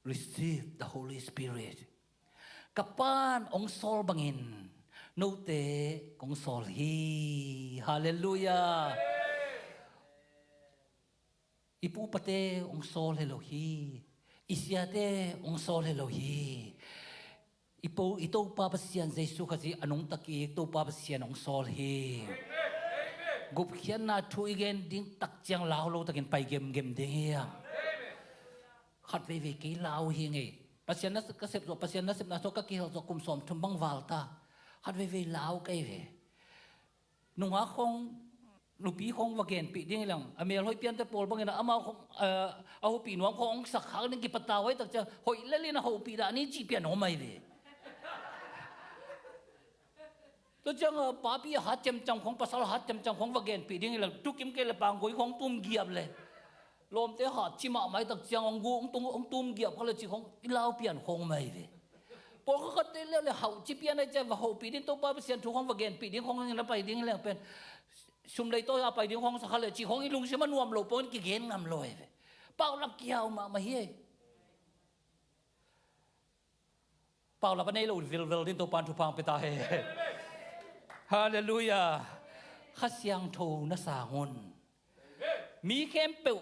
Receive the Holy Spirit." Ka Pa'n hong sawl bangin note kong sawl hi. Halleluiah. I pu pate hong sawl hi lo hi. I siate hong sawl hi lo hi. I po, i Topa Pasian Jesu Khazih a nungtak i Topa Pasian hong sawl hi. Gupkhiatna thu i gen ding tak ciang lau lo takin pai gemgem ding hiam? Khat veivei kei lau hi ngei. Pasian na ka sep zawh, Pasian na sepna zawh ka kihel zawh kum sawm thum bang val ta. Khat veivei lau kei ve. Nungak khong, nupi khong va genpih ding hi leng, a melhoih piante pawl bangin amau khong, eh, a hopih nuam khong hong sak khak ding kipatau hoih tak ciang hoih lelin a hopih dah ni cih pian om ahi ve. Tua ciang, eh, papi a hat ciamciam khong, pasal a hat ciamciam khong va genpih ding hi leng, tukim kei le panggui khong tum giap le. Lawmte hat ci mahmah i tak ciang hong gu, hong tum, hong tum giap kha le ci khong i lau pian khong om ahi ve. Pawlkhat khatte le le hauh ci pian ahi ciang va hopih ding Topa Pasian thu khong va genpih ding khong na pai ding leng pen sum lei tawh a pai ding khong sa kha le ci khong i lungsim a nuam lo pawhin kigen ngam lo ahi ve. Paulap kihau mahmah hi. Paulap a nei lo vilvel ding Topa'n thupha hong pia ta hen. Halleluiah. Kha Siangtho na sang un. Mi khempeuh,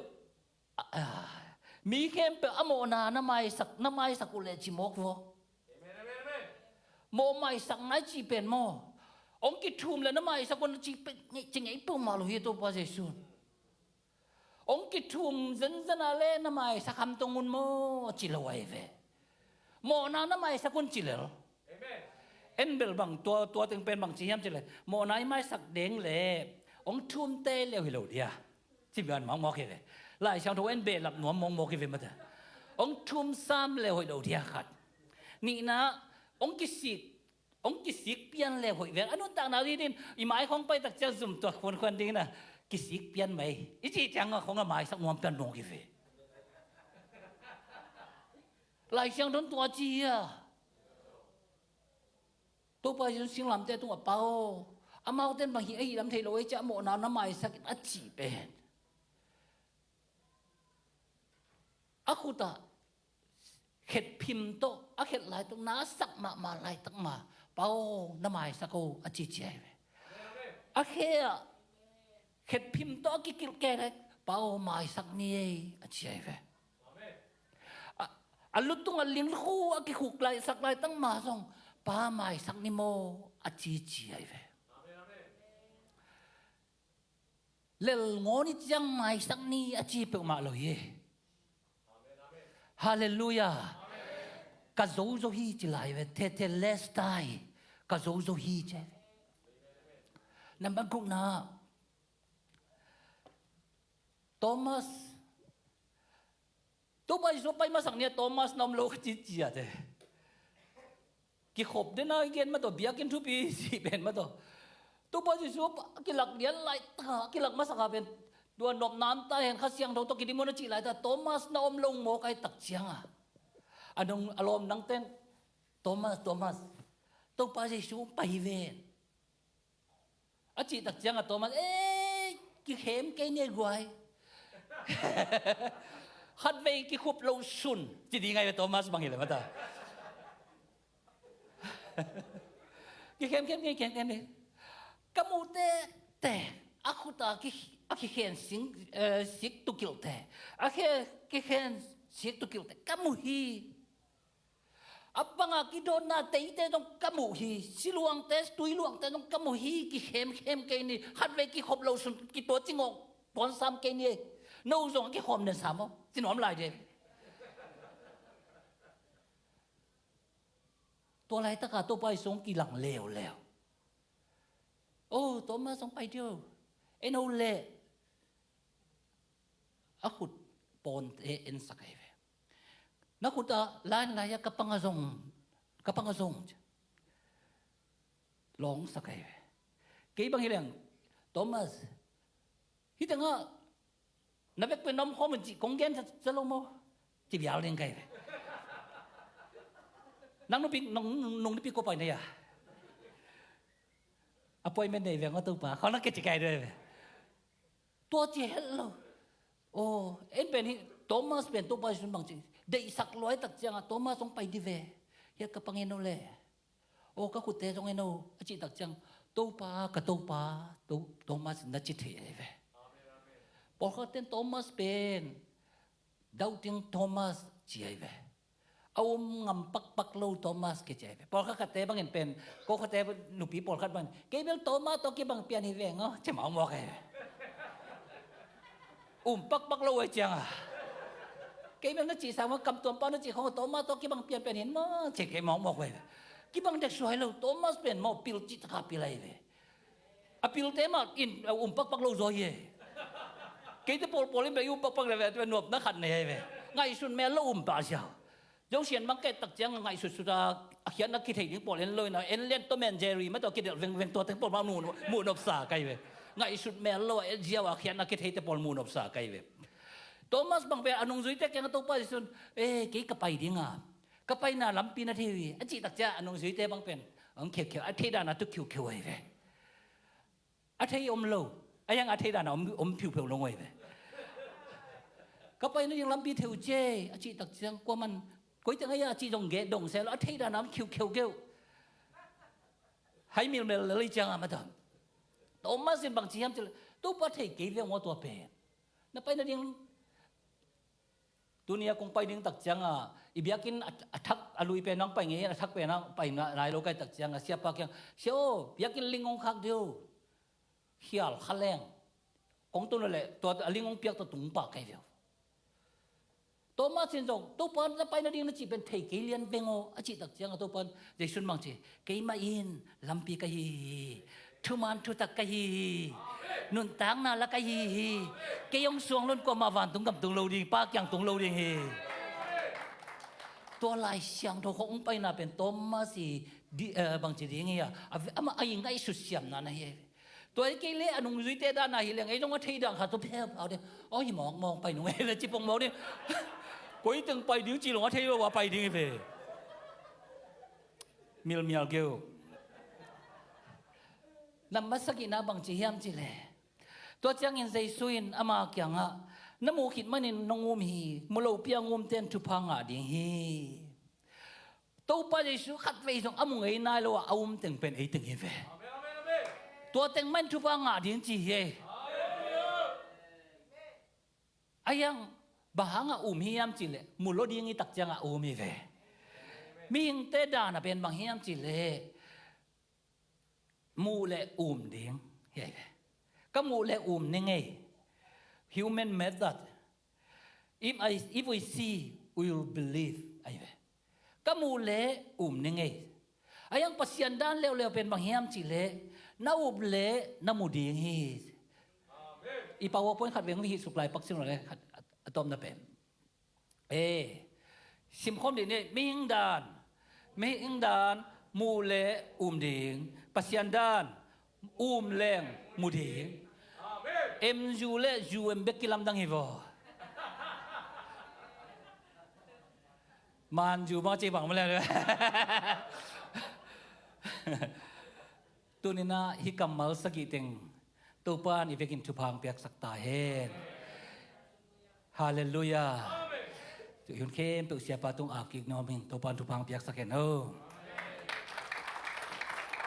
ah, mi khempeuh a mawhna na maisak, na maisak uh leh ci mawk vaw. Mawh maisakna i cih pen maw, hong kithum le na maisak un a ci ngei, ci ngei peuhmah lo hi Topa Jesu'n. Hong kithum zenzen a le na maisak hamtong un maw a ci lo ahi ve. Mawhna na maisak un ci lel. En bel bang tua, tua teng pen bang ci hiam ci le, mawhna i maisak deng le hong thum tei leu hi lo dia. Ci bian mawkmawk hi ve. Lai Siangtho en behlap nuam mawkmawk hi ve mata. Hong thum sam leu hoih lo dia khat. Nihna, hong kisik, hong kisik pian leu hoih ven. A nuntakna didin i mai khong pai tak ciang zum tuak khuankhuan ding na kisik pian mai i cih ciang a khong a maisak nuam pian nuam hi ve. Lai Siangtho in tua ci hi a. Topa Jesu singlamte tungah, Pa aw, amaute in bang hih ahi lam thei lo ei ciah, mawhna na maisak in a cih pen a khutah khetphim tawh a khet laitak na a sak mahmah laitak ma, Pa aw, na maisak o a cici ahi ve. A khe ah khetphim tawh a kikilh kei leh, Pa aw, maisak ni ei a ci ahi ve. A, a lutung a lingkhu a kikhuk laisak laitak ma zong, Pa maisak ni maw a cici ahi ve. Lelngawn i ciang maisak ni a ci peuhmah lo hi. Halleluiah. Ka zozo hi ci lai ve. Tetelestai. Ka zozo hi ci ahi ve. Nambat gukna, Thomas, Topa Jesu pai masak ni-a Thomas na om lo ka ci ciat e. Kikhop den a i gen mah tawh, biakinn thupi cih pen mah tawh, Topa Jesu a kilak lian laitak a, a kilak masak a pen, tua nopna om ta hen, Kha Siangtho tawh kidim un a cih laitak a, Thomas na om lo mawk ahih tak ciang a, a nung a lawm nangte'n, "Thomas, Thomas, Topa Jesu hong pai hi ven," a cih tak ciang a Thomas, "Ei, kikhem kei ni e guai. Khatvei kikhup lo sun," ci ding ahi ve, Thomas bang hi leh mah ta. "Kikhem kei ni, khem kei ni. Ka muh tektek, a khut a ki, a kikhen sing, eh, sik tukilhte, a khe, kikhen sik tukilhte ka mu hi. A bang a kidawtna teite zong ka mu hi, siluangte, tuiluangte zong ka mu hi, kikhem khem kei ni, khatvei kikhop lo sun, kituat cingawk puan sam kei ni e. No zong a kikhawm den sam aw," ci nuam lai de. Tua laitak a Topa Jesu hong kilang leuleu. "O, Thomas hong pai dih o. En o leh." A khut pawnte ensak ahi ve. "Na khut ah la in, la in, ka pang ah zong, ka pang ah zong," lawngsak ahi ve. Kei bang hi leng, "Thomas, hih teng ah na vekpi-in na om khawm un cih kong gen sa, sa lo maw?" ci vial ding ka hi ve. "Nang nupi, nang, nang nupi kua pai na hia? Appointment nei veng aw Topa," khawng na kici ka hi ve. Tua ci het lo. Aw, en pen hih Thomas pen Topa Jesu'n bang ci, deihsak lua ahih tak ciang a, "Thomas hong pai dih ve. Hih a ka pang en o leh. Aw, ka khutte zong en o," a cih tak ciang, "Topa, ka Topa," To-, Thomas na ci thei ahi ve. Pawlkhat ten Thomas pen doubting Thomas ci ahi ve. A um ngam pakpak lo Thomas kici ahi ve. Pawlkhat khatte bangin pen, ko khatte nupi pawlkhat bangin, "Kei bel Thomas tawh kibang pian hi veng aw," ci mawkmawk ahi ve. Um pakpak lo ahih ciang a, "Kei bel na cih sang mah, kam tuampa na cih khawng, Thomas tawh kibang pianpian hi in maw," ci kei mawkmawk ve. Kibang dek suai lo, Thomas pen maw pil cih tak a pil ahi ve. A pilte mah in, a um pakpak lo zaw hi e. Keite pawlpawl in bel i um pakpak leh ve, nuamna khat nei ahi ve. Ngaihsut mel lo um pah ziau. Zosian bang ka et tak ciang ngaihsutsut a, a khiatna kithei ding pawl en lo in a, en lian Tom and Jerry mah tawh kidelh vengveng, tua teng pawl mah muh, muh nopsa ka hi ve. Ngaihsut mel lo a, et ziau a khiatna kitheite pawl muh nopsa ka hi ve. Thomas bang pen a nungzuite kiangah Topa Jesu'n, "Eh, kei ka pai ding a, ka paina lampi na thei uh hi," a cih tak ciang a nungzuite bang pen hong kheukheu, a theih dan a tu kheukheu ahi ve. A thei om lo. A hiang a thei dan a om, om phiupheuh lo ngei ve. "Ka paina ding lampi thei uh ci," a cih tak ciang, kuaman, "Koi teng a hia?" a cih zong geh dong se lo, a thei dan a om khiukheu keu. Hai milmel lel ahih ciang a mah ta. Thomas in bang ci hiam cih leh, "Topa, thei kei ve maw tua pen. Na paina ding, tuni a kong pai ding tak ciang a, i biakinn a, a thak, a lui pen nang pai ngei in, a thak pen nang pai nai lo ka hih tak ciang a, siapa kiang, 'Sia aw, biakinn ling hong khak dih o. Khial kha leng kong tun leh tua a ling hong piak tawh tung pah ka hi ve o.'" Thomas in zong, "Topa, na paina ding na cih pen thei kei lian veng aw," a cih tak ciang a Topa in, Jesu'n bang ci, "Keimah in lampi ka hi hi. Thuman thutak ka hi hi. Nuntakna la ka hi hi. Kei hong suang lo in kuamah vantung gam tung lo ding, Pa kiang tung lo ding hi." Tua Lai Siangtho khawng hong paina pen Thomas i di, eh, bang ci ding hi a, a, amah a i ngaihsut siamna na hi. Tua hi kei leh a nungzuite dan a hi leng, ei zong a thei dan khat tawh pheuphau ding. "Aw, hi mawkmawk pai nung ei," le ci pongmawk ding. Koi teng pai ding ci lo a thei lo a pai ding hi ve. Milmial keu. Na masa kikna bang ci hiam cih leh, tua ciangin Jesu in ama kiangah, "Na muh khit manin nong um hi. Mu lopi a hong umte'n thupha ngah ding hi." Topa Jesu khatvei zong a mu ngei nai lo a, a um teng pen ei teng hi ve. Tua teng mah in thupha ngah ding ci hi. A hiang, bang hang a um hiam cih leh, mu lo ding i tak ciang a um hi ve. Mihingte dan a pen bang hiam cih leh, muh leh um ding hi ve. Ka muh leh um ning ei. Human method. If I, if we see, we will believe, ahi ve. Ka muh leh um ning ei. A hiang, Pasian dan leuleu pen bang hiam cih leh, na up leh na mu ding hi. I PowerPoint khat veng hih suk lai pak sing lo le, khat a, a tawpna pen. E, simkhawm dih ni. Mihing dan, mihing dan muh le um ding. Pasian dan um leng mu ding. M U le U M bek kilamdang hi vaw. Man U bang ci bang mu le. Tuninah hih kammal sagih teng Topa in i vekin thupha hong piaksak ta hen. Halleluiah. Tui hun khempeuh siapa tung a kik nuam in Topa in thupha hong piaksak hen o.